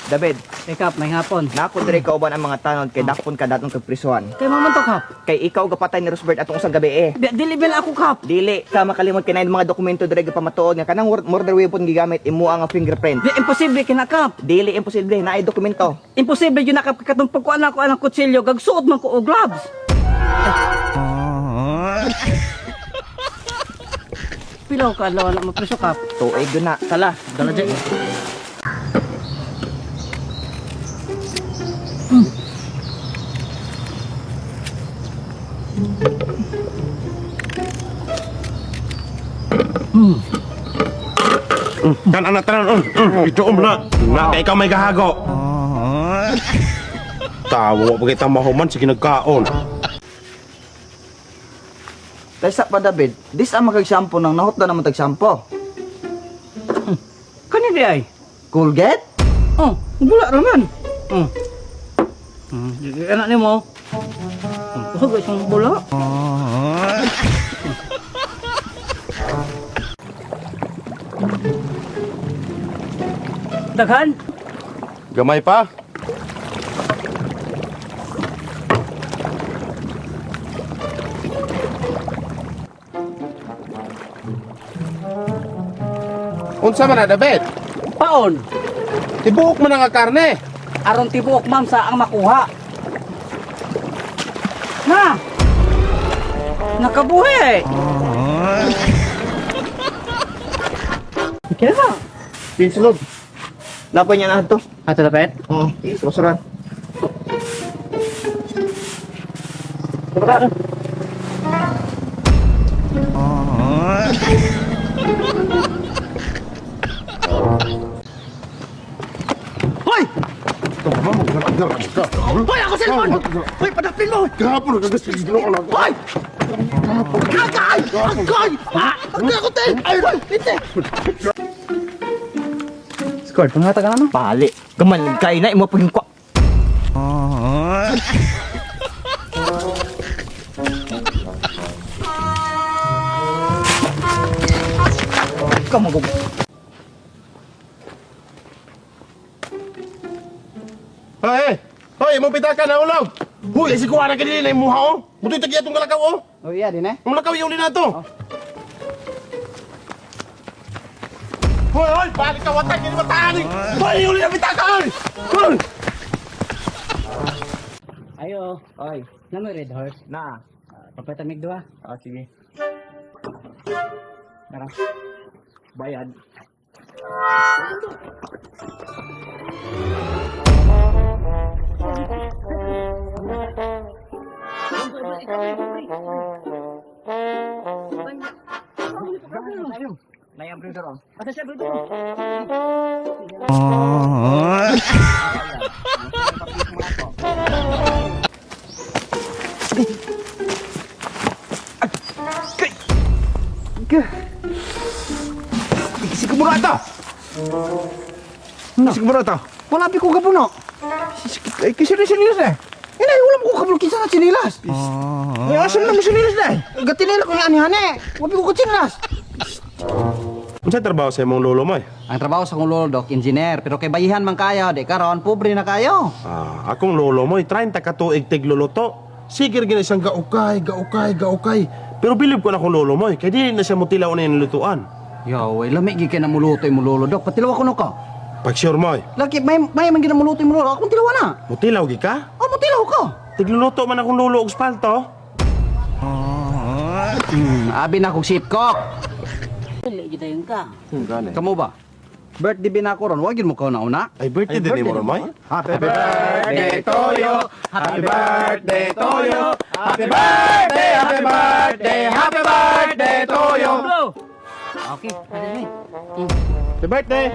David, Pick up, may hapon. nako dire kauban ang mga tanod kay dakpon ka datong kag prisuhan. Kay maman to, Kap. Kay ikaw gapatay ni Rosbert atong usang gabi eh. Dili ba ako, Kap? Dili ka makalimot kay naay mga dokumento dire gapamatuod nga kanang murder weapon gigamit imo ang fingerprint. Di, imposible kina, Kap. Dili imposible naay dokumento. Imposible yun na, Kap. Katong pagkuan ako anang kutsilyo, gagsuot man ko og gloves. Pilaw ka, adlaw na mapriso, Kap. Tuig yun na. Tala, dala dyan. Kan anak tanan, ituom na. Na kay ikaw may gahago. Tawo pa kita mahuman sige nagkaon. Kaysa pa David, dis ang makag-shampoo nang nahot na naman tag-shampoo. Kani di ay? Colgate? Oh, bula raman. Oh. Anak ni mo. Kusog isang bula. Daghan? Gamay pa. Unsa man na David? Paon. Tibuok man ang karne. Aron tibuok ma'am sa ang makuha. Na. Nakabuhi. Kaya na. Pinsulod. Lapoy niya na to. Ato dapat? Oo, basuran. Hoy! Hoy, ako cellphone! Hoy, padapin mo! Gapon kagas Ginoo lang. Hoy! Agay! Agay! Ah! Agay ako, te! Ay, hoy! Ite! Scored, pangata ka na no? Pali. Gaman kay na imo paging kwa. Kamagog. Hoy, hoy, mo pitaka na ulog. Huy, si kuha na kanina na imuha oh. Butoy tagi atong kalakaw oh. Oh iya din eh. Ang lakaw yung na to. Hoy, hoy, balik ka watag kini mataan. Hoy, uli na pitaka hoy. Hoy. Ayo. Oy, Na may red horse. na. Papatamig duha. Ah, sige. Tara. Bayad. Nayang brother oh. Asa siya brother? Siguro ata. Siguro ata. Wala pi ko gabuno. Ay, kisir ni sinilas na. Inay, wala mo ko kabulo kinsa na chinilas. Ay, asa na mo sinilas na? Gatinila ko yung anihane. Wala pi ko chinilas. Unsa trabaho sa imong lolo mo? Eh? Ang trabaho sa kong lolo, Dok, engineer. Pero kay bayihan man kayo, di karon pobre na kayo. Ah, akong lolo mo, 30 ka tuig tigluluto. Sige gina siyang gaukay, gaukay, gaukay. Pero bilib ko na akong lolo mo, eh, kay dili na siya mutilaw na yung lutuan. Yo, ay lami gyud kay na muluto imong lolo, Dok. Patilaw ko no ka. Pag sure mo, eh, Laki may man ginamuluto imong lolo. Akong tilaw na. mutilaw gi ka? Oh, mutilaw ko. Tigluluto man akong lolo og spalto. Abi na kong sipkok. Dili gid dayon ka. Kamo ba? Birthday bin ako ron, wag yun mo ka una. Ay, birthday din ni mo Romoy. Happy birthday to you. Happy birthday to you. Happy birthday, happy birthday, happy birthday to you. Blow. Okay, pwede ni. Happy birthday.